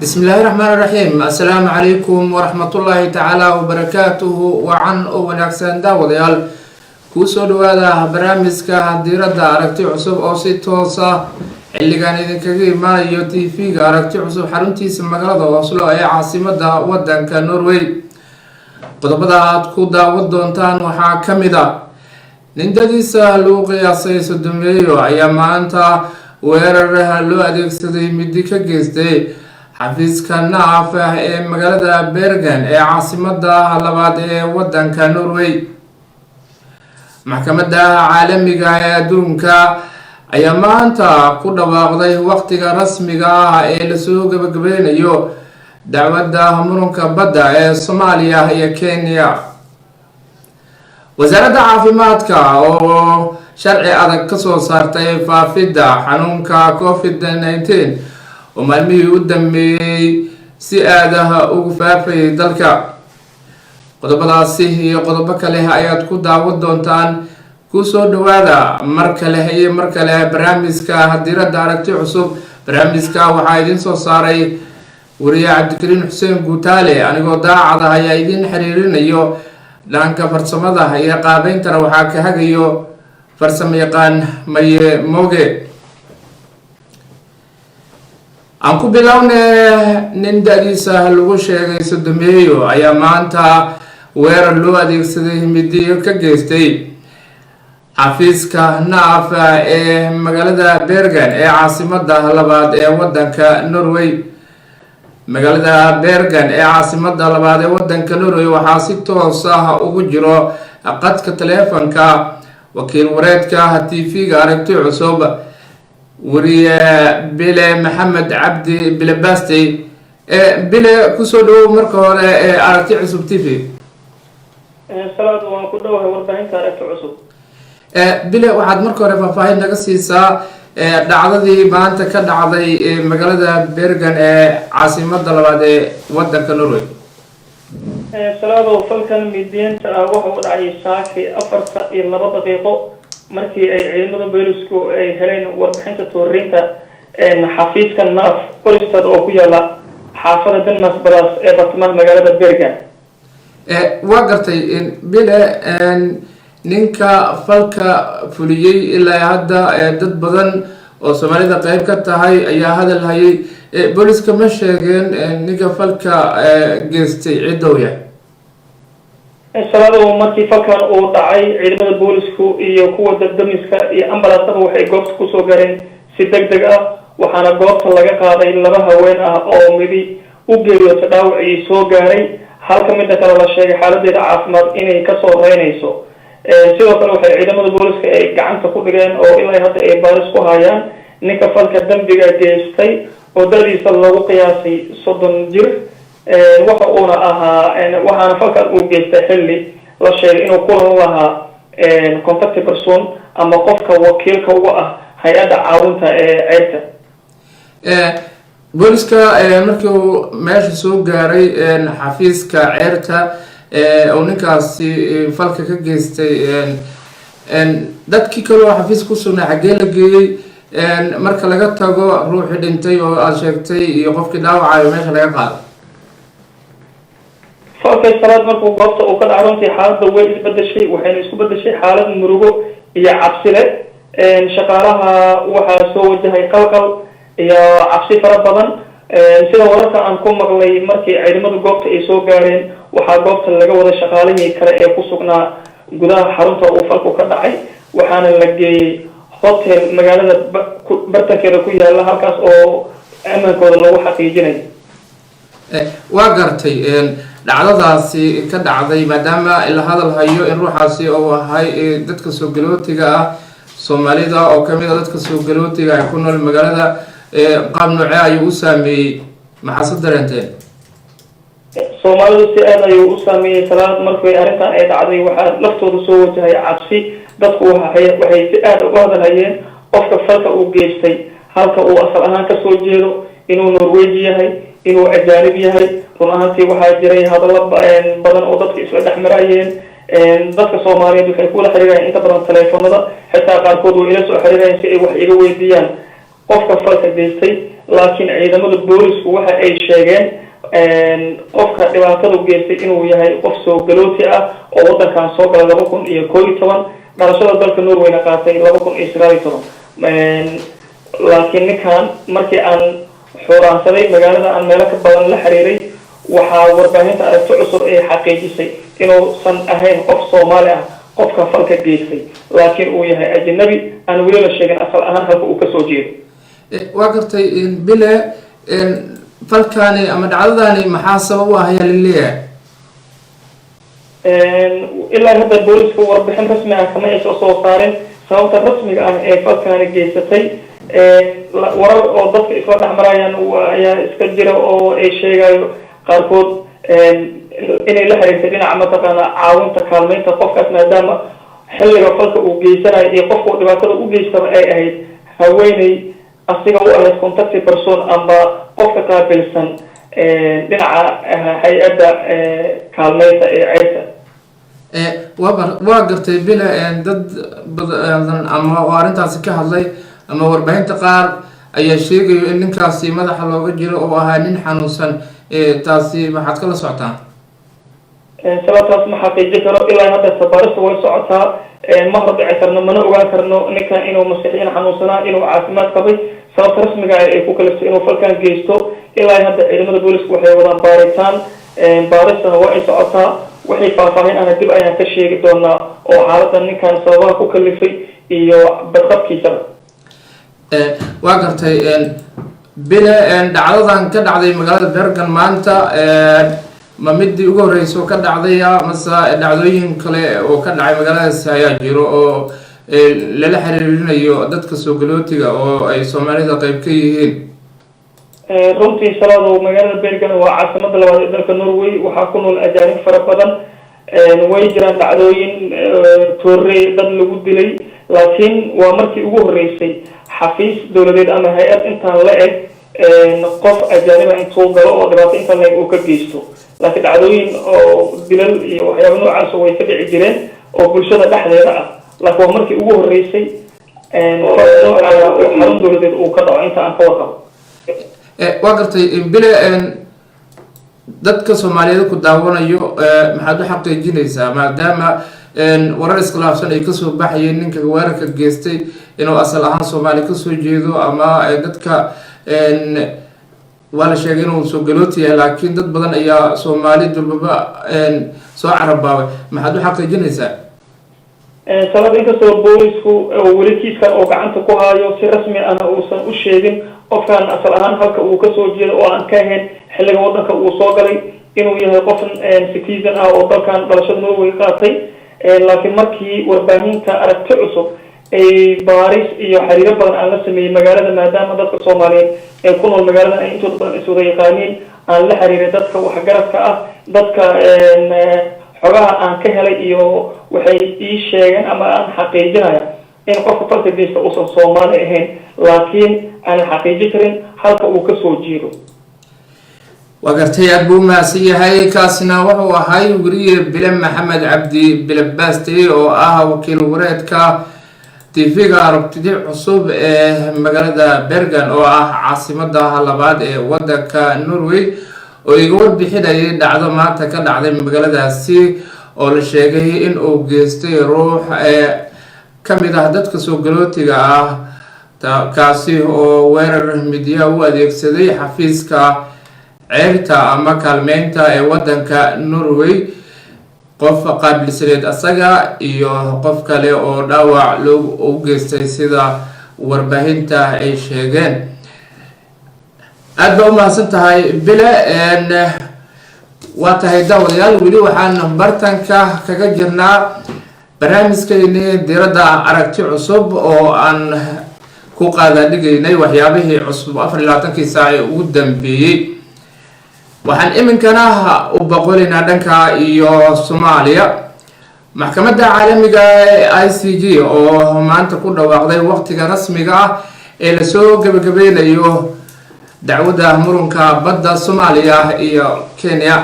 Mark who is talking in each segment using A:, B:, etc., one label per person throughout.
A: Bismillaahi raxmaan raxiim. Assalaamu calaykum waraxmatullaahi tacaala wabarakaatuhu. Wacan oo wanaagsan, daawadayaal, kuusoo dhawaada barnaamijka Diiradda Aragti Cusub oo si toosa xilligan idinkaga imaanayo TV-ga Aragti Cusub, xaruntiisa magaalada Oslo ee caasimada wadanka Norway. Qodobada aad ku daawan doontaan waxaa ka mid a: nin da'diisa lagu qiyaasay 30-meeyo ayaa maanta weerar loo adeegsaday midi ka geystay xafiiska NAF ee magaalada Bergen ee caasimada labaad ee wadanka Norway. Maxkamadda Caalamiga ee Adduunka ayaa maanta ku dhawaaqday waqtiga rasmiga ah ee lasoo gabagabeynayo dacwadda muranka badda ee Soomaaliya iyo Kenya. Wasaaradda Caafimaadka oo sharci adag kasoo saartay faafidda xanuunka COVID-19 oo maalmihii u dambeeyey si aadaha ugu faafayay dalka. Qodobadaasi iyo qodobo kale ayaad ku daawan doontaan. Kusoo dhawaada mar kale iyo mar kale barnaamijka Diiradda Aragti Cusub. Barnaamijka waxaa idiin soo saaray wariye Cabdikariin Xuseen Guutaale, anigoo daacada ayaa idiin xiriirinayo. Dhanka farsamada iyo qaabayntana waxaa ka hagayo farsamo yaqaan Maye Moge. Aan ku bilowne, nin da'diisa lagu sheegay 30-meeyo ayaa maanta weerar loo adeegsaday midiyo ka geystay xafiiska NAF ee magaalada Bergen ee caasimada labaad ee wadanka Norway. Magaalada Bergen ee caasimada labaad ee wadanka Norway waxaa si toos ah ugu jiro qadka taleefanka wakiil wareedka TV-ga Aragti Cusub, wariye Bile Maxamed Cabdi Bile Bastey. Bile, kusoo dhawow marka hore ee Aragti Cusub TV.
B: Salaad, waan ku dhowahay warbaahinta Aragti Cusub.
A: Bile, waxaad marka hore faahfaahin naga siisaa dhacdadii maanta ka dhacday magaalada Bergen ee caasimada labaad ee wadanka Norway.
B: Salaadow, falkan midiyeenta ah waxa uu dhacay saaki 4:02, markii ay ciidamada boolisku ay heleen warbixinta tooriinta xafiiska NAF Orestad oo ku yaala xaafada Danmarks Plass ee bartamaha magaalada Bergen.
A: Waa gartay, Bile. Ninka falka fuliyey ilaa hadda dad badan oo Soomaalida qeyb ka tahay ayaa hadal hayay. Booliska ma sheegeen ninka falka geystay cidda uu yahay?
B: Salaadow, markii falkan uu dhacay, ciidamada boolisku iyo kuwa dabdamiska iyo ambalaasaba waxay goobta kusoo gaareen si deg deg ah, waxaana goobta laga qaaday laba haween ah oo midi u geeriyoota dhaawacii soo gaaray, halka midda kale la sheegay xaaladeeda caafimaad inay kasoo reynayso. Sidoo kale waxay ciidamada booliska ay gacanta ku dhigeen oo ilaa hadda ay baaris ku hayaan ninka falka dambiga geystay oo da'diisa lagu qiyaasay 30 jir. Waxa uuna ahaa, waxaana falkan uu geystay xilli la sheegay inuu kulan lahaa contact person ama qofka wakiilka uga ah hay-adda caawinta ee ceyrta.
A: Booliska markii uu meesha soo gaaray, xafiiska ceerta uu ninkaasi falka ka geystay, dadkii kale oo xafiiska kusugnaa xaggee la geeyey, marka laga tago ruuxii dhintay oo aada sheegtay iyo qofkii dhaawacayo meesha laga qaado?
B: Falkay, Salaad, markuu goobta uu ka dhaca, runtii xaaladda way isbedeshay, waxayna isku bedeshay xaalad murugo iyo cabsi leh. Shaqaalaha waxaa soo wajahay qalqal iyo cabsi fara badan. Sida wararka aan ku maqlay, markii ciidamada goobta ay soo gaareen, waxaa goobta laga wada shaqaalihii kale ee ku sugnaa gudaha xarunta uu falku ka dhacay, waxaana la geeyey hotel magaalada bartankeeda ku yaala, halkaas oo amaankooda lagu xaqiijinayo.
A: Waa gartay. Dhacdadaasi ka dhacday, maadaama la hadal hayo in ruuxaasi uu ahay dadka soo galootiga ah, Soomaalida oo kamid a dadka soo galootiga ee ku nool magaalada, qaab noocee ayuu u saameeyey? Maxaad se dareenteen?
B: Soomaalidu si aad ayuu u saameeyey, Salaad. Markii arrintan ay dhacday, waxaa laftooda soo wajahay cabsi. Dadku waxay si aad uga hadalhayeen qofka falka uu geystay. Halka uu asal ahaan kasoo jeedo, inuu Norweji yahay, inuu ajaanib yahay. Run ahaantii waxaa jiray hadallo badan oo dadka isla dhex marayeen. Dadka Soomaaliyeed waxay kula xiriirayeen inta badan taleefonada, xitaa qaarkood way ila soo xiriirayeen si ay wax iga weydiiyaan qofka falka geystay. Laakiin ciidamada boolisku waxa ay sheegeen qofka dhibaatadu geystay inuu yahay qof soo galooti ah oo wadankan soo galay 2011, dhalashada dalka Norwayna qaatay 2019. Laakiin ninkan markii aan xuuraansaday magaalada, aan meelo ka badan la xiriiray, waxaa warbaahinta Aragti Cusub ay xaqiijisay inuusan ahayn qof Soomaali ah qofka falka geystay, laakiin uu yahay ajnabi aan weli la sheegin asal ahaan halka uu kasoo jeedo.
A: Waa gartay, Bile. Falkani ama dhacdadani maxaa sabab u ah ayaa laleeyahay?
B: Ilaa hadda booliska warbixin rasmi ah kama aysan soo saarin sababta rasmiga ah ee falkani geysatay. Warar oo dadka isla dhex marayaan ayaa iska jira oo ay sheegayo qaarkood inay la xiriirtay dhinaca mataqaana caawinta, kaalmeynta qofkaas, maadaama xilliga falka uu geysanayo iyo qofka uu dhibaatada u geystaba ay ahayd haweeney asiga u ahayd contact person amba qofka qaabilsan dhinaca hay-adda kaalmeynta ee ceyrta.
A: Waa gartay, Bile. Dad badan ama oo arrintaasi ka hadlay ama warbaahinta qaar ayaa sheegayo in ninkaasi madaxa looga jiro oo ahaa nin xanuunsan. Taasi maxaad kala socotaan?
B: Sababtaas ma xaqiijin karo. Ilaa hadda tabaarista way socotaa. Ma hordhici karno, mana ogaan karno ninkan inuu maskixiyan xanuunsanaa, inuu caafimaad qabay, sababta rasmiga ah ay ku kaliftay inuu falkan geysto. Ilaa hadda ciidamada boolisku waxay wadaan baaritaan, baaristana waa ay socotaa. Wixii faahfaahin ahna dib ayaan ka sheegi doonaa oo xaalada ninkan sababaha ku kalifay iyo badqabkiisaba.
A: Waa gartay, Bile. Dhacdadan ka dhacday magaalada Bergen maanta ma midii ugu horeysa oo ka dhacday, mase dhacdooyin kale oo ka dhacay magaaladaas ayaa jiro oo lala xiriirinayo dadka soo galootiga oo ay Soomaalida qeyb ka yihiin?
B: Runtii, Salaado, magaalada Bergen waa caasimada labaad ee dalka Norway. Waxaa ku nool ajaanib fara badan. Way jiraan dhacdooyin toore dad lagu dilay, laakiin waa markii ugu horeysay xafiis dowladeed ama hay-ad intaan la eg qof ajaaniba intuu galo oo dhibaato intaan la eg uu ka geysto. Laakiin dhacdooyin oo dilal iyo waxyaaba noocaas way ka dhici jireen oo bulshada dhexdeeda ah, laakiin waa markii ugu horeysay fal nooca oo xarun dowladeed uu ka dhaco inta aan ka warqabo.
A: Waa gartay, Bile. Dadka Soomaaliyeed ku daawanayo maxaad u xaqiijinaysaa, maadaama warar iskhilaafsan ay kasoo baxayeen ninka weerarka geystay inuu asal ahaan Soomaali kasoo jeedo, ama dadka waa la sheegay inuu soo galooti yahay, laakiin dad badan ayaa Soomaali dulbaba soo carabaabay? Maxaad u xaqiijinaysaa?
B: Sanad inkastoo boolisku weli kiiskan oo gacanta ku hayo, si rasmi ahna uusan u sheegin qofkan asal ahaan halka uu kasoo jeedo oo aan ka ahayn xilliga wadanka uu soo galay, inuu yahay qof citizen ah oo dalkan dhalashada Norway qaatay, laakiin markii warbaahinta Aragti Cusub ay baaris iyo xiriiro badan aan la sameeyey magaalada, maadaama dadka Soomaaliyeed ee ku nool magaalada ay intooda badan iswada yaqaaniin, aan la xiriiray dadka waxgaradka ah, dadka xogaha aan ka helay iyo waxay ii sheegeen ama aan xaqiijinaya in qofka falka geysta uusan Soomaali ahayn, laakiin aanan xaqiijin karin halka uu kasoo jeedo.
A: Waa gartay, aad buu umahadsan yahay. Kaasina wuxuu ahay weriye Bile Maxamed Cabdi Bile Baste oo ah wakiil wareedka TV-ga Aragtidi Cusub ee magaalada Bergen oo ah caasimada labaad ee wadanka Norway, oo iga warbixinayay dhacdo maanta ka dhacday magaaladaasi oo la sheegay in uu geystay ruux ee kamid ah dadka soo galootiga ah, kaasi oo weerar midya u adeegsaday xafiiska ceyrta ama kaalmeynta ee wadanka Norway, qof qaabilsaneed asaga iyo qof kale oo dhaawac loo u geystay, sida warbaahinta ay sheegeen. Aada baa u mahadsan tahay, Bile. Waa tahay, daawadayaal, weli waxaan bartanka kaga jirnaa barnaamijkeeni Diiradda Aragti Cusub oo aan ku qaadadhigaynay waxyaabihii cusub 24kii saac ee ugu dambeeyey. Waxaan iminkana u boqolaynaa dhanka iyo Soomaaliya. Maxkamadda caalamiga ee ICJ oo maanta ku dhawaaqday waqtiga rasmiga ah. ee lasoo gabagabeynayo dacwadda murunka badda Soomaaliya iyo Kenya.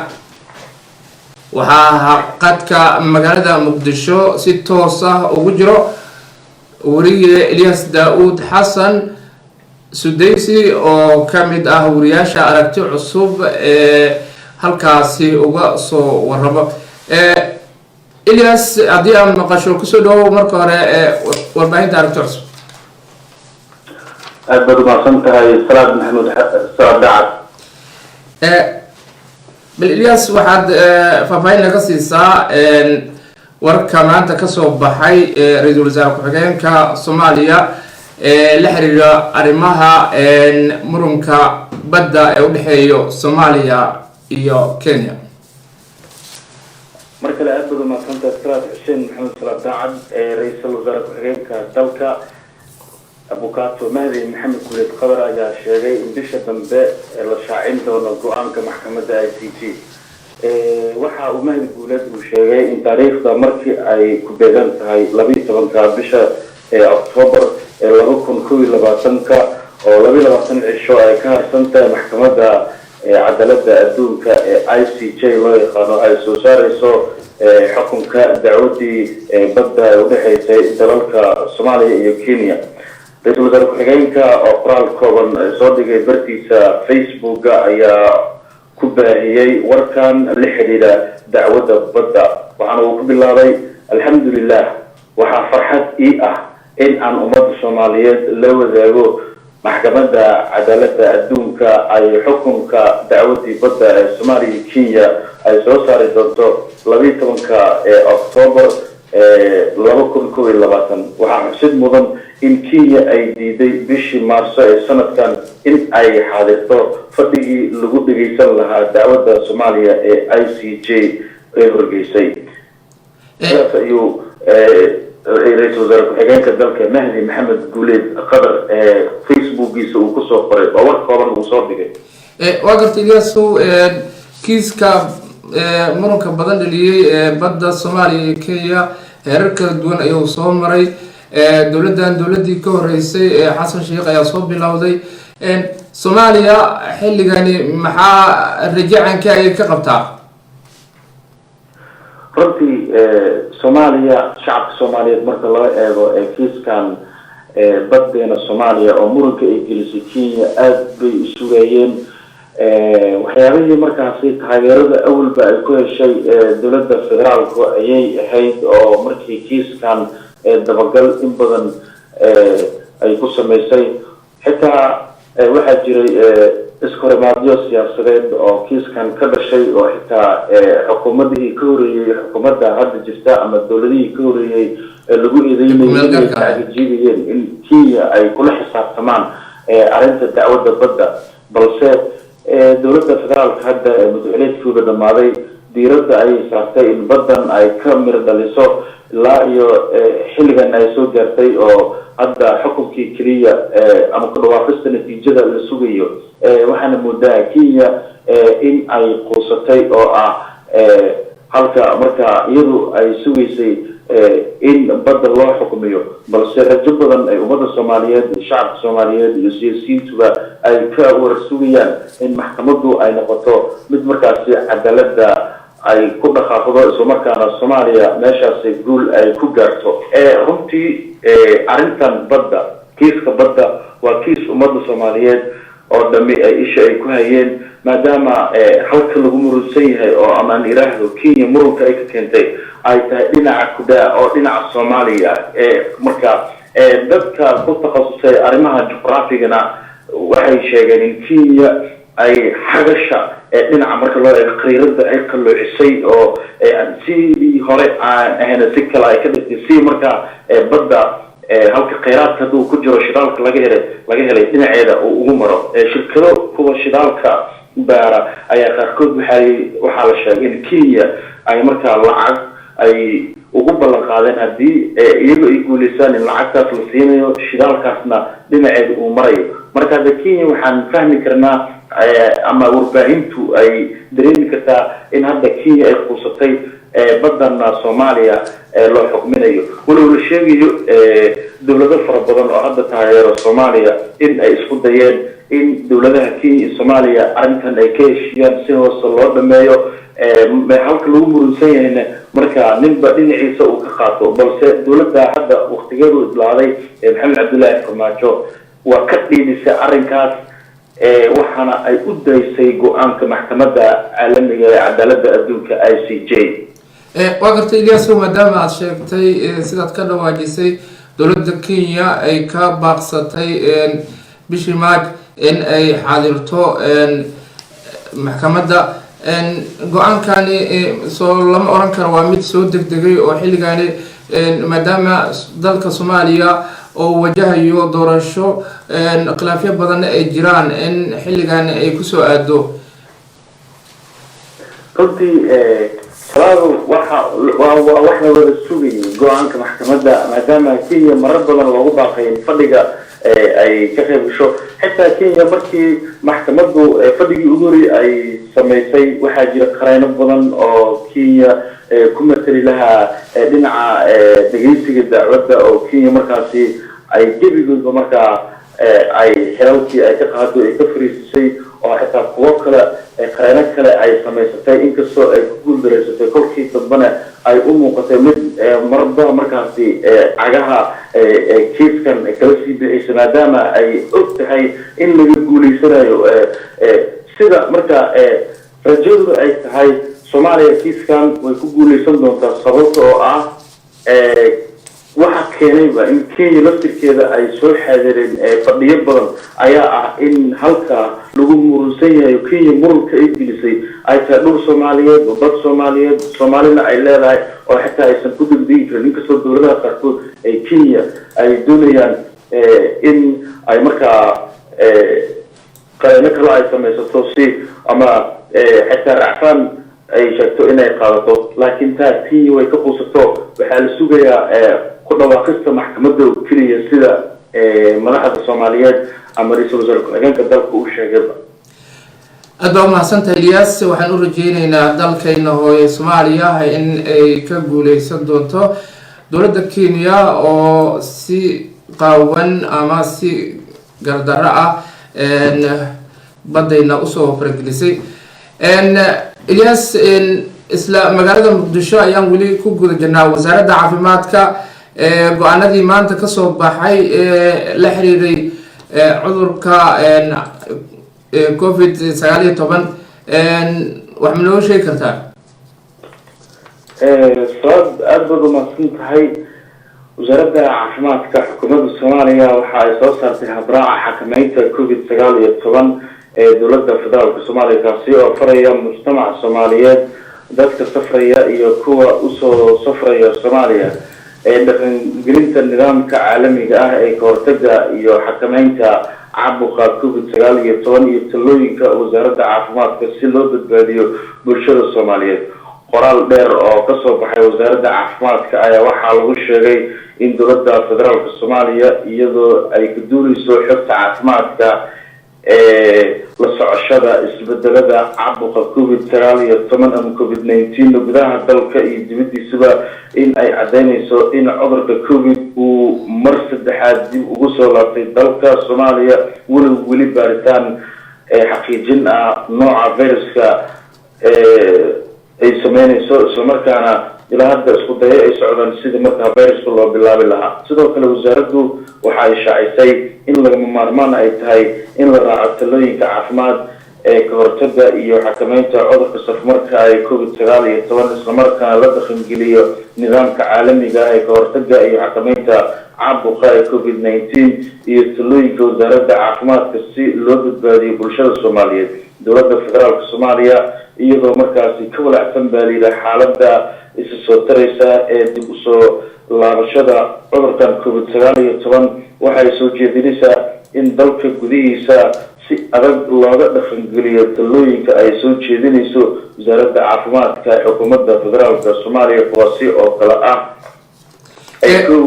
A: Waxaa qadka magaalada Muqdisho si toos ah ugu jiro wariye Elias Daa-uud Xasan Sudaysi oo ka mid ah wariyaasha Aragti Cusub ee halkaasi uga soo waramo. Elias, haddii aad maqasho, kusoo dhawow marka hore warbaahinta Aragti Cusub.
C: Aad baad umahadsan tahay, Salaad Maxamuud Salaad Dacad.
A: Bal Elias, waxaad faahfaahin naga siisaa warka maanta kasoo baxay ra-iisul wasaare ku-xigeenka Soomaaliya ee la xiriira arrimaha murunka badda ee udhexeeyo Soomaaliya iyo Kenya.
C: Mar kale aad baad umahadsan tahay, Salaad Xuseen Maxamed Salaad Daacad. Ra-iisul wasaare ku-xigeenka dalka, Abukato Mahdi Maxamed Guuleed Qabar, ayaa sheegay in bisha dambe la shaacin doono go-aanka maxkamadda ICJ. Waxa uu Mahdi Guuleed uu sheegay in taariikhda markii ay ku beegan tahay 12-ka bisha Octoobar ee 2021-ka, oo 22 cisho ay ka harsan tahay, maxkamadda cadaaladda adduunka ee ICJ loo yaqaano ay soo saareyso xukunka dacwadii badda ee udhexeysay dalalka Soomaaliya iyo Kenya. Ra-iisul wasaare ku-xigeenka oo qoraal kooban soo dhigay bartiisa Facebooka ayaa ku baahiyey warkan la xidhiidha dacwadda badda, waxaana uu ku bilaabay: "Alxamdulilah, waxaa farxad ii ah in aan ummadda Soomaaliyeed la wadaago maxkamadda cadaaladda adduunka ay xukunka dacwadii badda ee Soomaaliya iyo Kenya ay soo saari doonto 12-ka ee Octoobar 2021. Waxaa xusid mudan in Kenya ay diiday bishii Maarso ee sanadkan in ay xaadirto fadhigii lagu dhegeysan lahaa dacwadda Soomaaliya ee ICJ ee horgeysay." Sidaas ayuu ra-iisul wasaare ku-xigeenka dalka Mahdi Maxamed Guuleed Qadar ee Facebookiisa uu kusoo qoray, waa war kooban uu soo dhigay.
A: Waa gartay, Ilyasow. Kiiska muranka badan dhaliyey ee badda Soomaaliya iyo Kenya heerar kala duwan ayuu soo maray. Dowladdan, dowladdii ka horeysay ee Xasan Sheikh ayaa soo bilowday. Soomaaliya xilligani maxaa rajacanka ayay ka qabtaa?
C: Runtii Soomaaliya, shacabka Soomaaliyeed marka loo eego ee kiiskan baddeena Soomaaliya oo muranka ay gelisay Kenya, aada bay u sugayeen. Waxyaabihii markaasi taageerada awalba ay ku heshay dowladda federaalku ayay ahayd, oo markii kiiskan dabagal in badan ay ku sameysay, xitaa waxaa jiray iskahorimaadyo siyaasadeed oo kiiskan ka dhashay, oo xitaa xukuumadihii ka horeeyey xukuumadda hadda jirta ama dowladihii ka horeeyey lagu eedeynayay inay tacgajiidayeen in Kenya ay kula xisaabtamaan arrinta dacwadda badda. Balse dowladda federaalka hadda madaxweyneedkooda dhamaaday diiradda ayay saartay in baddan ay ka miro dhaliso, ilaa iyo xilligan ay soo gaartay oo hadda xukunkii keliya ama ku dhawaaqista natiijada la sugayo. Waxaana moodaa Kenya in ay quusatay, oo ah halka marka iyadu ay sugaysay in badda loo xukumiyo, balse rajo badan ay ummadda Soomaaliyeed, shacabka Soomaaliyeed iyo siyaasiyiintuba ay ka war sugayaan in maxkamaddu ay noqoto mid markaasi cadaaladda ay ku dhaqaaqdo, islamarkaana Soomaaliya meeshaasi guul ay ku gaarto. Runtii arrintan badda, kiiska badda, waa kiis ummadda Soomaaliyeed oo dhami ay isha ay ku hayeen, maadaama halka lagu murunsan yahay oo ama aan iraahdo Kenya murunka ay ka keentay ay tahay dhinaca kudaa oo dhinaca Soomaaliya. Marka dadka ku takhasusay arrimaha juqraafigana waxay sheegeen in Kenya ay xagasha dhinaca marka loo eego khariirada ay qaloocisay, oo sidii hore aan ahayn si kale ay ka dhigtay, si marka badda halka kheyraadka hadduu ku jiro shidaalka laga helay dhinaceeda uu ugu maro. Shirkado kuwa shidaalka baara ayaa qaarkood waxaa la sheegay in Kenya ay markaa lacag ay ugu ballan qaadeen haddii iyago ay guuleystaan in lacagtaas la siinayo, shidaalkaasna dhinaceeda uu marayo. Marka hadda Kenya waxaan fahmi karnaa ama warbaahintu ay dareemi kartaa in hadda Kenya ay quusatay, badana Soomaaliya loo xukminayo, walow la sheegayo dowlado fara badan oo hadda taageero Soomaaliya in ay isku dayeen in dowladaha Kenya iyo Soomaaliya arrintan ay ka heshiiyaan, si hoose loo dhameeyo, halka lagu murunsan yahayna marka ninba dhinaciisa uu ka qaato. Balse dowladda hadda waktigeedu idlaaday ee Maxamed Cabdullaahi Farmaajo waa ka dhiidhisay arrinkaas, waxaana ay u daysay go-aanka maxkamadda caalamiga ee cadaaladda adduunka ICJ.
A: Waa gartay, Ilyaso, maadaama aada sheegtay sidaad ka dhawaajisay dowladda Kenya ay ka baaqsatay bishii March in ay xaadirto maxkamadda, go-aankani soo lama oran karo waa mid soo degdegay oo xilligaani, maadaama dalka Soomaaliya oo wajahayo doorasho, khilaafyo badanna ay jiraan, in xilligaani ay kusoo aado?
C: Runtii Salaadu, waxa waa wax la wada sugayay go-aanka maxkamadda, maadaama Kenya marar badan loogu baaqay in fadhiga ay ka qayb gasho. Xitaa Kenya markii maxkamaddu fadhigii ugu horreeyay ay samaysay, waxaa jira qareyno badan oo Kenya ku matali lahaa dhinaca dhegeysiga dacwadda, oo Kenya markaasi ay gebigoodba markaa ay xilalkii ay ka qaado, ay ka fariisisay, oo xitaa kuwo kale, qareyno kale ay samaysatay, inkastoo ay ku guuldareysatay. Kolkii dambena ay u muuqatay mid marba markaasi cagaha kiiskan kala sii bixiysa, maadaama ay og tahay in laga guuleysanayo, sida marka rajadu ay tahay Soomaaliya kiiskan way ku guuleysan doontaa, sababta oo ah waxa keenayba in Kenya laftirkeeda ay soo xaadireen fadhiyo badan ayaa ah in halka lagu murunsan yahay Kenya murunka ay gelisay ay tahay dhul Soomaaliyeed oo dad Soomaaliyeed, Soomaalina ay leedahay, oo xitaa aysan ku degdegi karin, inkastoo dowladaha qaarkood ay Kenya ay doonayaan in ay markaa qareeno kale ay samaysato si ama xitaa racfaan ay sheegto inay qaadato. Laakiin taa Kenya way ka quusato. Waxaa la sugayaa ku dhawaaqista maxkamadda oo keliya, sida madaxda Soomaaliyeed ama ra-iisul wasaare ku-xigeenka dalka uu sheegayba.
A: Aad baa umahadsantahay, Ilyaas. Waxaan u rajeyneynaa dalkayna hooye Soomaaliya in ay ka guuleysan doonto dowladda Kenya oo si qaawan ama si gardarro ah badayna usoo faragelisay. Ilyaas, isla magaalada Muqdisho ayaan weli ku guda jirnaa. Wasaaradda caafimaadka go-aanadii maanta kasoo baxay ee la xiriiray cudurka COVID-19, wax ma noo sheegi kartaa?
C: Saad aada baad umahadsan tahay. Wasaaradda caafimaadka xukuumadda Soomaaliya waxa ay soo saartay habraaca xakameynta COVID-19 ee dowladda federaalka Soomaaliya, kaasi oo faraya mujtamaca Soomaaliyeed, dadka safraya iyo kuwa usoo safraya Soomaaliya, ee dhaqangelinta nidaamka caalamiga ah ee kahortaga iyo xakameynta caabuqa COVID-19 iyo talooyinka wasaaradda caafimaadka si loo badbaadiyo bulshada Soomaaliyeed. Qoraal dheer oo kasoo baxay wasaaradda caafimaadka ayaa waxaa lagu sheegay in dowladda federaalka Soomaaliya, iyadoo ay ka duuleyso xogta caafimaadka ee la socoshada isbedelada caabuqa COVID-19 ama COVID-19 gudaha dalka iyo dibadiisaba, in ay caddeyneyso in cudurka COVID uu mar saddexaad dib ugu soo laabtay dalka Soomaaliya, walow weli baaritaan xaqiijin ah nooca viruska ay sameyneyso, islamarkaana ilaa hadda isku dayo ay socdaan sidii markaa viruska loo bilaabi lahaa. Sidoo kale wasaaraddu waxa ay shaacisay in lagama maarmaan ay tahay in la raaco talooyinka caafimaad ee kahortaga iyo xakameynta cudurka safmarka ee COVID-19, islamarkaana la dhaqangeliyo nidaamka caalamiga ah ee kahortaga iyo xakameynta caabuqa ee COVID-19 iyo talooyinka wasaaradda caafimaadka si loo badbaadiyo bulshada Soomaaliyeed. Dowladda federaalka Soomaaliya, iyadoo markaasi ka walacsan baa layidhi xaaladda isa soo taraysa ee dib usoo laabashada cudurkan COVID-19, waxay soo jeedinaysaa in dalka gudihiisa si adag looga dhaqangeliyo talooyinka ay soo jeedinayso wasaaradda caafimaadka ee xukuumadda federaalka Soomaaliya, kuwaasi oo kale ah: kow,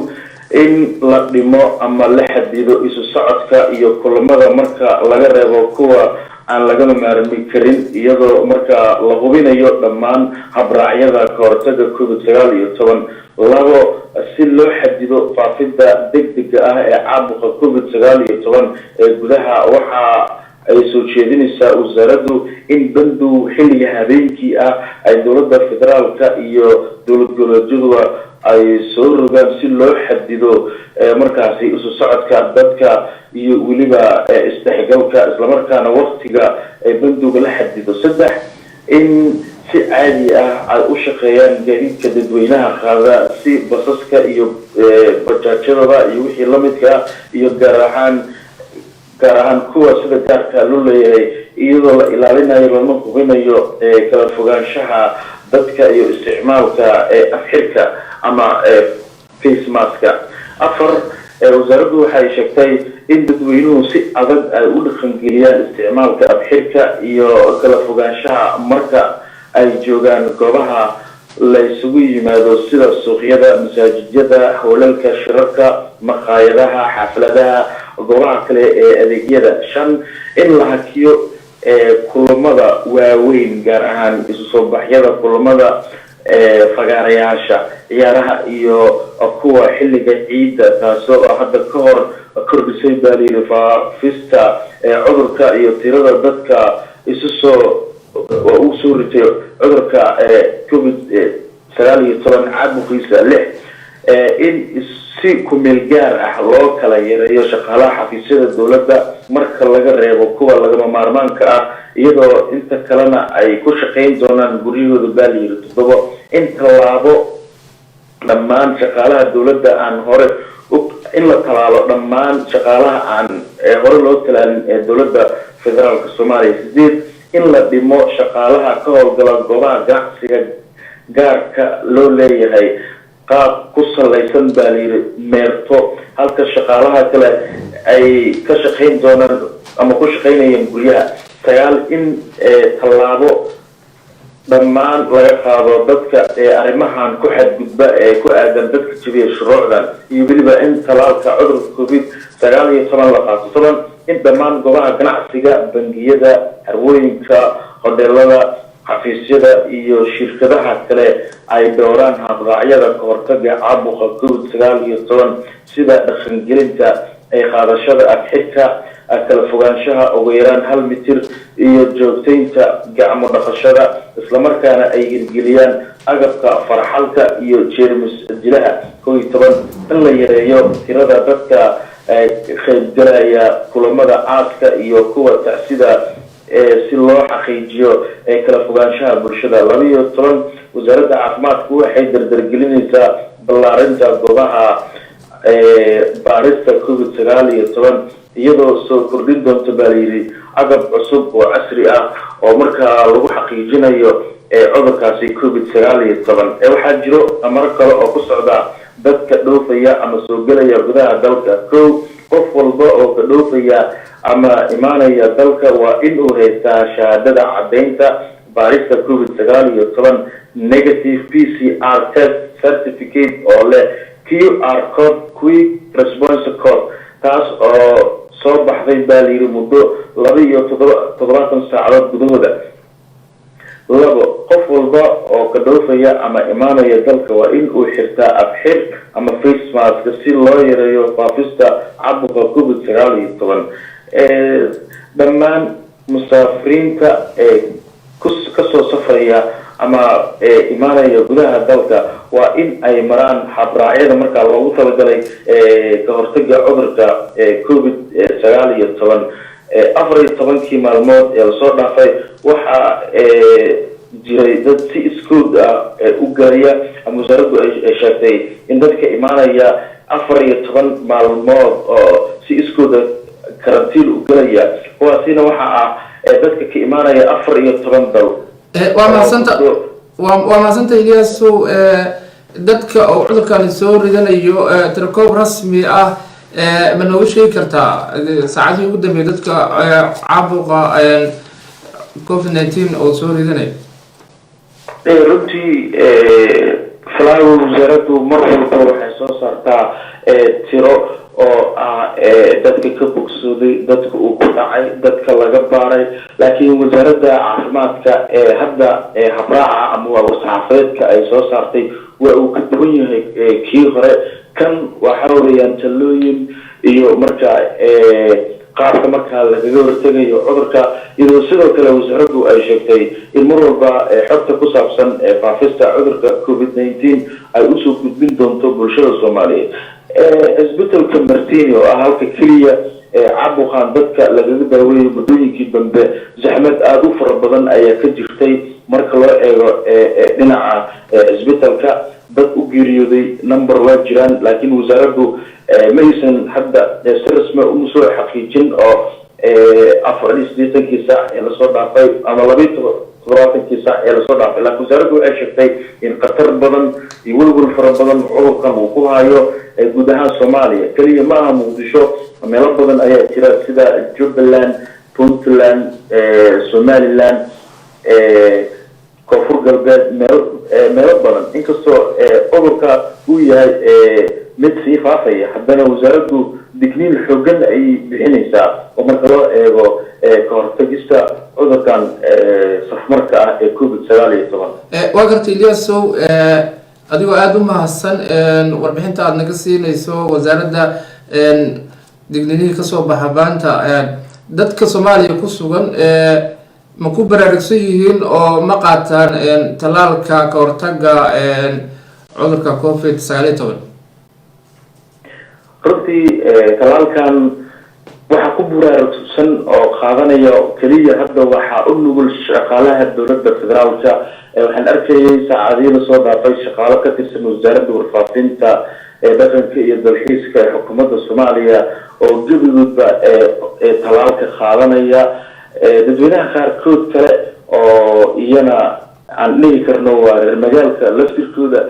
C: in la dhimo ama la xadido isu socodka iyo kulamada, marka laga reebo kuwa aan lagama maarmi karin, iyadoo markaa la hubinayo dhammaan habraacyada kahortaga COVID-19. Labo, si loo xadido faafidda degdega ah ee caabuqa COVID-19 ee gudaha, waxa ay soo jeedinaysaa wasaaraddu in bandow xilliga habeenkii ah ay dowladda federaalka iyo dowlad goboleedyaduba ay soo rogaan, si loo xadido markaasi isu socodka dadka iyo weliba isdhexgalka, islamarkaana waktiga bandowga la xadido. Saddex, in si caadi ah ay u shaqeeyaan gaadiidka dadweynaha qaada, si basaska iyo bajaajyadaba iyo wixii lamidka, iyo gaar ahaan kuwa sida gaarka loo leeyahay, iyadoo la ilaalinayo lana hubinayo kala fogaanshaha dadka iyo isticmaalka afxirka ama face maska. Afar, wasaaraddu waxay sheegtay in dadweynuhu si adag ay u dhaqangeliyaan isticmaalka afxirka iyo kala fogaanshaha marka ay joogaan goobaha la isugu yimaado, sida suuqyada, masaajidyada, howlalka shirarka, maqaayadaha, xafladaha, goobaha kale ee adeegyada. Shan, in la hakiyo kulamada waaweyn, gaar ahaan isu soo baxyada, kulamada fagaarayaasha, ciyaaraha iyo kuwa xilliga ciidda, taasoo hadda ka hor kordhisay, baa layidhi, faafista cudurka iyo tirada dadka isu soo uu soo ritay cudurka COVID-19 caabuqiisa. Lix, in si kumeel gaar ah loo kala yareeyo shaqaalaha xafiisyada dowladda, marka laga reebo kuwa lagama maarmaanka ah, iyadoo inta kalena ay ku shaqayn doonaan guryahooda, baa layidhi. Toddobo, in tallaabo dhammaan shaqaalaha dowladda aan hore, in la talaalo dhammaan shaqaalaha aan hore loo talaalin ee dowladda federaalka Soomaaliya. Sideed, in la dhimo shaqaalaha ka howlgala goobaha ganacsiga gaarka loo leeyahay qaab ku salaysan, baa layidhi, meerto, halka shaqaalaha kale ay ka shaqayn doonaan ama ku shaqaynayaan guryaha. Sagaal, in tallaabo dhammaan laga qaado dadka ee arrimahan ku xadgudba ee ku aadan dadka jabiya shuruucdan, iyo weliba in talaalka cudurka COVID-19 la qaato. 10, in dhammaan goobaha ganacsiga, bangiyada, harwooyinka, hodheelada, xafiisyada iyo shirkadaha kale ay dhowraan habraacyada kahortaga caabuqa COVID-19, sida dhaqangelinta ay qaadashada afxidka, kala fogaanshaha ugu yaraan 1 mitir iyo joogtaynta gacmo dhaqashada, islamarkaana ay hirgeliyaan agabka farxalka iyo jeermis dilaha. 11, in la yareeyo tirada dadka qaybgalaya kulamada aaska iyo kuwa tacsida si loo xaqiijiyo kala fogaanshaha bulshada. 12, wasaaradda caafimaadku waxay dardargelinaysaa ballaarinta goobaha baarista COVID-19, iyadoo soo kordhin doonta, baa layidhi, agab cusub oo casri ah oo markaa lagu xaqiijinayo cudurkaasi COVID-19. Waxaa jiro amaro kale oo ku socda dadka dhoofaya ama soo gelaya gudaha dalka. Kow, qof walba oo ka dhoofaya ama imaanaya dalka waa in uu haystaa shahaadada caddaynta baarista COVID-19, negative PCR test certificate oo leh QR code, quick response code, taas oo soo baxday, baa layidhi, muddo 72 saacadood gudahooda. Labo, qof walba oo ka dhoofaya ama imaanaya dalka waa in uu xirtaa afxir ama face mask si loo yareeyo faafista caabuqa COVID-19. Dhammaan musaafiriinta ee kasoo safraya ama imaanaya gudaha dalka waa in ay maraan habraacyada markaa loogu talagalay ka hortaga cudurka COVID-19. 14-kii maalmood ee lasoo dhaafay waxaa jiray dad si iskood ah u galaya, ama wasaaraddu ay sheegtay in dadka imaanaya 14 maalmood oo si iskooda karantiin u galaya, kuwaasina waxa ah dadka ka imaanaya 14 dal.
A: Waa mahadsanta, waa mahadsanta, Iliyaasow. Dadka oo cudurkani soo ridanayo tirakoob rasmi ah ma nooga sheegi kartaa saacadihii ugu dambeeyay dadka caabuqa COVID-19 oo soo ridanayo?
C: Runtii Falaawo, wasaaraddu mar walba waxay soo saartaa tiro oo ah dadka ka bogsooday, dadka uu ku dhacay, dadka laga baaray, laakiin wasaaradda caafimaadka ee hadda habraaca ama waa war-saxaafadeedka ay soo saartay waa uu ka duwan yahay kii hore. Kan waxa weeyaan talooyin iyo marka qaabka markaa lagaga hortegayo cudurka, iyadoo sidoo kale wasaaraddu ay sheegtay in mar walba xogta ku saabsan faafista cudurka COVID-19 ay usoo gudbin doonto bulshada Soomaaliyeed. Isbetelka Martini oo ah halka keliya caabuqan dadka lagaga daaweeyo, muddooyinkii dambe zaxmad aada u fara badan ayaa ka jirtay marka loo eego dhinaca isbetelka. Dad u geeriyooday number waa jiraan, laakiin wasaaraddu ma aysan hadda si rasmi uma soo xaqiijin oo 84kii saac ee lasoo dhaafay ama 72kii saac ee lasoo dhaafay. Laakiin wasaaraddu waxay sheegtay in khatar badan iyo welwel fara badan cudurkan uu ku hayo guud ahaan Soomaaliya. Keliya ma aha Muqdisho, meelo badan ayaa jira sida Jubbaland, Puntland, Somaliland, Koonfur Galbeed, meelo badan. Inkastoo cudurka uu yahay mid sii faafaya, haddana wasaaraddu digniin xoogan ay bixinaysaa oo marka loo eego ka hortagista cudurkan safmarka ah ee COVID-19.
A: Waa garta, Ilyasow, adigoo aada u mahadsan warbixinta aada naga siinayso wasaaradda digninihii kasoo baxa baanta. Dadka Soomaaliya ku sugan ma ku baraarugsan yihiin oo ma qaataan tallaalka ka hortaga cudurka COVID-19?
C: Runtii tallaalkan waxaa ku buraarugsan oo qaadanaya keliya hadda waxaa u nugul shaqaalaha dowladda federaalka. Waxaan arkayay saacadihii lasoo dhaafay shaqaalo ka tirsan wasaaradda warfaafinta ee dhaqanka iyo dalxiiska ee xukuumadda Soomaaliya oo gebigoodba tallaalka qaadanaya. Dadweynaha qaarkood kale oo iyana aan dhihi karno waa reer magaalka laftirkooda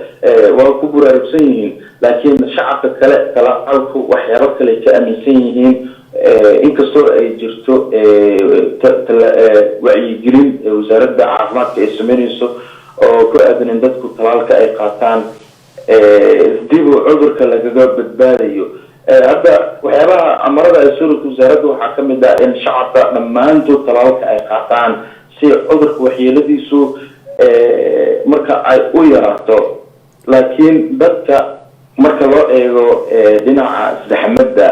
C: waa ku buraarugsan yihiin, laakiin shacabka kale talaalku waxyaabo kale ka aaminsan yihiin, inkastoo ay jirto wacyigelin wasaaradda caafimaadka ay sameyneyso oo ku aadan in dadku talaalka ay qaataan dib uu cudurka lagaga badbaadayo. Hadda waxyaabaha amarada ay soo rogtay wasaaradda waxaa kamid ah in shacabka dhammaantood talaalka ay qaataan si cudurka waxyeeladiisu marka ay u yaraato. Laakiin dadka marka loo eego dhinaca saxmadda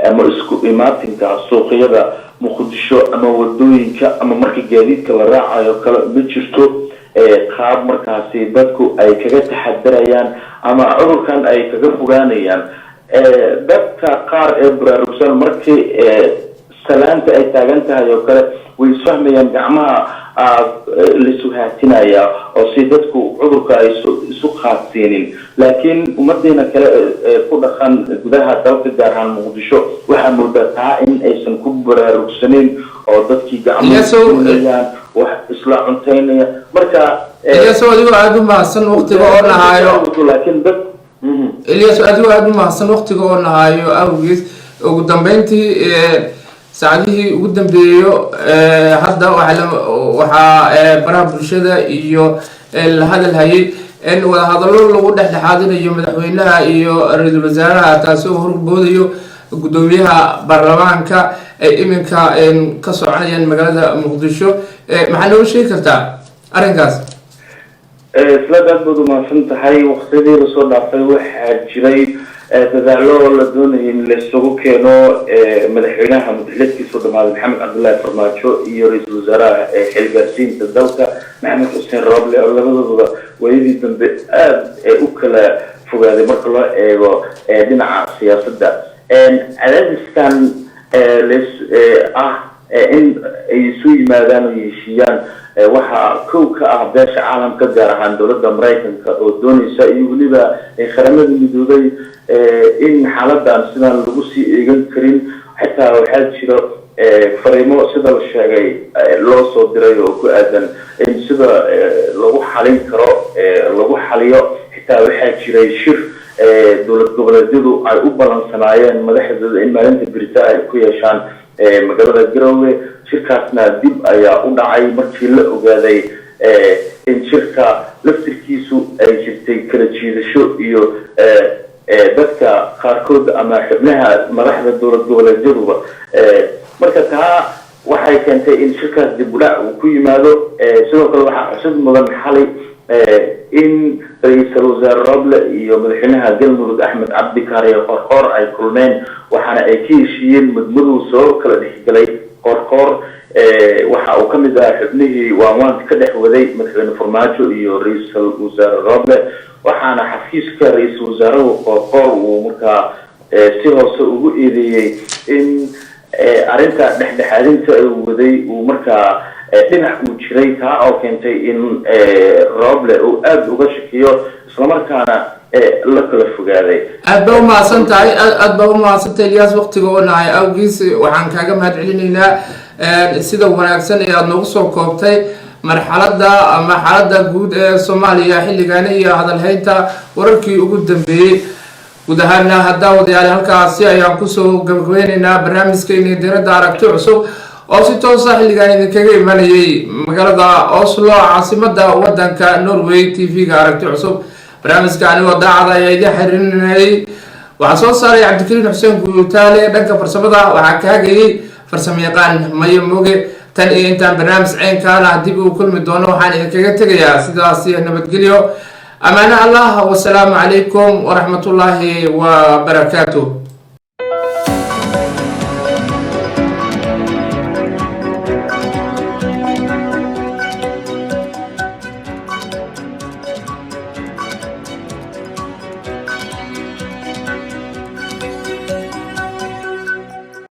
C: ama isku imaatinka suuqyada Muqdisho ama wadooyinka ama marka gaadiidka la raacayo kale, ma jirto qaab markaasi dadku ay kaga taxadarayaan ama cudurkan ay kaga fogaanayaan. Dadka qaar ee baraarugsan markii salaanta ay taagan tahay oo kale way isfahmayaan, gacmaha laisu haatinaya oo si dadku cudurka ay isu qaadsiinin. Laakiin ummadeena kale ee ku dhaqan gudaha dalka, gaar ahaan Muqdisho, waxaa moodaa taa in aysan ku baraarugsaneyn oo dadkii gacmaha wax isla cuntaynaya marka.
A: Ilyasow, adigoo aada u mahadsan waqtiga oo nahaayo.
C: Laakiin dad
A: Ilyasow, adigoo aada u mahadsan waqtiga oo nahaayo awgees, ugu dambeyntii, saacadihii ugu dambeeyo hadda waxaa baraha bulshada iyo la hadal hayay in wadahadallo lagu dhexdhexaadinayo madaxweynaha iyo ra-iisul wasaaraha, taasi oo horboodayo guddoomiyaha baarlamaanka, ay iminka ka soconayaan magaalada Muqdisho. Maxaa nooga sheegi kartaa arrinkaas?
C: Isla aad baad umahadsan tahay. Waqtiyadii lasoo dhaafay waxaa jiray dadaalo la doonayay in laisugu keeno madaxweynaha mudxilidkiisu dhamaaday Maxamed Cabdullaahi Farmaajo iyo ra-iisul wasaaraha xilgaarsiinta dalka Maxamed Xuseen Roble, oo labadooda waayadii dambe aada u kala fogaaday marka loo eego dhinaca siyaasadda. Cadaadiskan les ah in ay isu yimaadaan oo heshiiyaan waxaa kow ka ah beesha caalamka, gaar ahaan dowladda Maraykanka oo dooneysa iyo weliba Qaramada Midoobay in xaaladan sidaan lagu sii eegan karin. Xitaa waxaa jiro fariimo sida la sheegay loo soo diray oo ku aadan in sida lagu xalin karo lagu xaliyo. Xitaa waxaa jiray shir dowlad goboleedyadu ay u balansanaayeen madaxdooda in maalinta berita ay ku yeeshaan magaalada Garowe. Shirkaasna dib ayaa u dhacay markii la ogaaday In shirka laftirkiisu ay jirtay kala jiidasho iyo dadka qaarkood ama xubnaha madaxda dowlad goboleedyaduba. Marka taa waxay keentay in shirkaas dib u dhac uu ku yimaado. Sidoo kale waxaa xusid mudan xalay in Ra-iisul Wasaare Roble iyo madaxweynaha Galmudug Axmed Cabdi Kaariye Qorqoor ay kulmeen, waxaana ay ka heshiiyeen mudmadow soo kala dhexgalay. Qorqoor waxa uu kamid ahaa xubnihii waanwaanta ka dhex waday madaxweyne Farmaajo iyo Ra-iisul Wasaare Roble, waxaana xafiiska ra-iisul wasaaruhu Qorqoor uu markaa si hoose ugu eedeeyey in arrinta dhexdhexaadinta uu waday uu markaa dhinac uu jiray, taa oo keentay in Roble uu aada uga shakiyo, islamarkaana la kala fogaaday.
A: Aad baa umahadsan tahay, aad baa umahadsantahay Ilyaas. Waqtiga oo nahay awgiis waxaan kaaga mahad celinaynaa sida wanaagsan ee aada noogu soo koobtay marxaladda ama xaaladda guud ee Soomaaliya xilligaani iyo hadalhaynta wararkii ugu dambeeyey. Guud ahaana haddaa wadayaal, halkaasi ayaan kusoo gabagabeyneynaa barnaamijkeeni Diradda Aragti Cusub oo si toosa xilligan idinkaga imanayay magaalada Oslo, caasimada wadanka Norway. TV-ga Aragti Cusub barnaamijka anigoo daacada ayaa idin xiriirinayay. Waxaa soo saaray Cabdikariin Xuseen Guutaale, dhanka farsamada waxaa ka hagayay farsamo yaqaan Mayo Moge. Tan iyo intaan barnaamij ceynkaana dib uu kulmi doono, waxaan idinkaga tegayaa sidaas iyo nabadgelyo, amaano Allah. Wasalaamu calaykum waraxmatullaahi wabarakaatu.